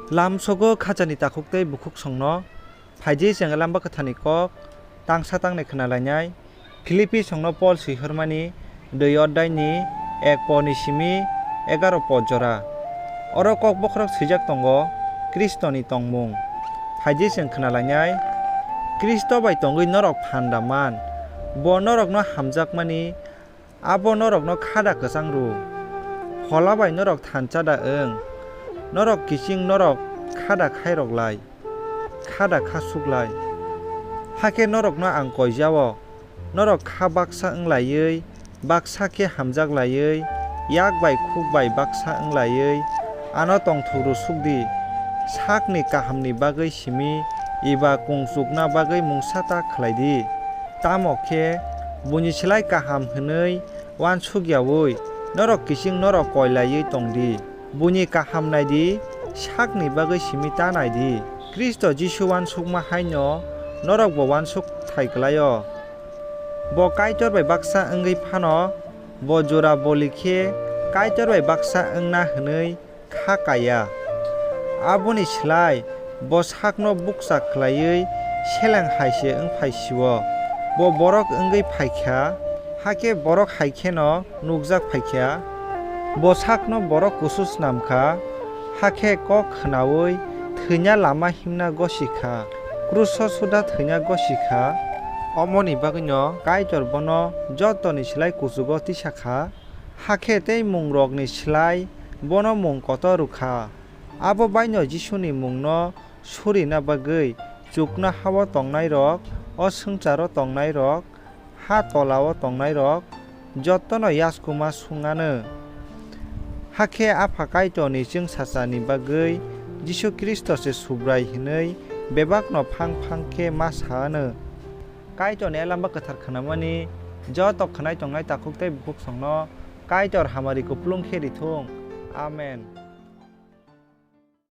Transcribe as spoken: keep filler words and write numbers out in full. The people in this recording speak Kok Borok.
Lamsogo khachani takhuk tei bukhuksongno phaidi chwng Lamba Kwtharni kok tangsa tangnai khna lainai. Philippisongno Pol swi hormani dui oddaini ek podni simi egaroh pod jora. Oro kok bokhorok swijak tongo, Khristoni tongmung. Phaidi chwng khna lainai, Khristo bai tongwi norok phan da man. Bo norokno hamjakmani, abo norokno kha da kwchang rw. Phola bai norok thansa da wng. Norok kiching norok kha da khairok lai, kha da kha suk lai. Hakhe norokno ang koi ja-o, norok kha baksa wng laiwi, baksa khe hamjak laiwi, yak bai khuk bai baksa wng laiwi, ano tongthok rw suk di. Sakni kahamni bagwi simi eba kung chukna bagwi mungsa ta khlai di. Tamo khe buini slai kaham hwnwi uansuk yaui norok kiching norok koi laiwi tong di. Buini kaham nai di, sakni bagwi simi ta nai di. Khristo Jisu uansukma hai'-no norokbo uansuk thai klai-o. Bo Kaitor bai baksa wngwi phano bo jora boli khe Kaitor bai baksa wngna hwnwi kha ka ya. Aboni slai bo sakno bukcha khlaiwi seleng hai se wng phai si-o. Bo borok wngwi phai kha, hakhe borok hai kheno nukjak phai kha. Bo sakno borok kusu snam kha, hakhe kok khnaui thwina lama himna gosi kha, kruso suda thwina gosi kha. Omoni bagwino Kaitor bono jotoni slai kuchugo tisa kha, hakhe tei mungrokni slai bono mung kotor rw kha. Abo bai'-no Jisuni mungno surina bagwi chuknoha-o tongnairok, o swngcharo tongnairok, ha tola-o tongnairok jotono yasku ma sung anw. Hakhe Apha Kaitorni chẃngsachani bagwi Jisu Khristo se Subrai hwnwi bebakno phang phang khe ma sa anw. Kaitorni Lamba Kwthar khnamani joto khwnai tongnai takhuk tei bukhuksongno Kaitor hamari kupulung khe ri thung. Amen.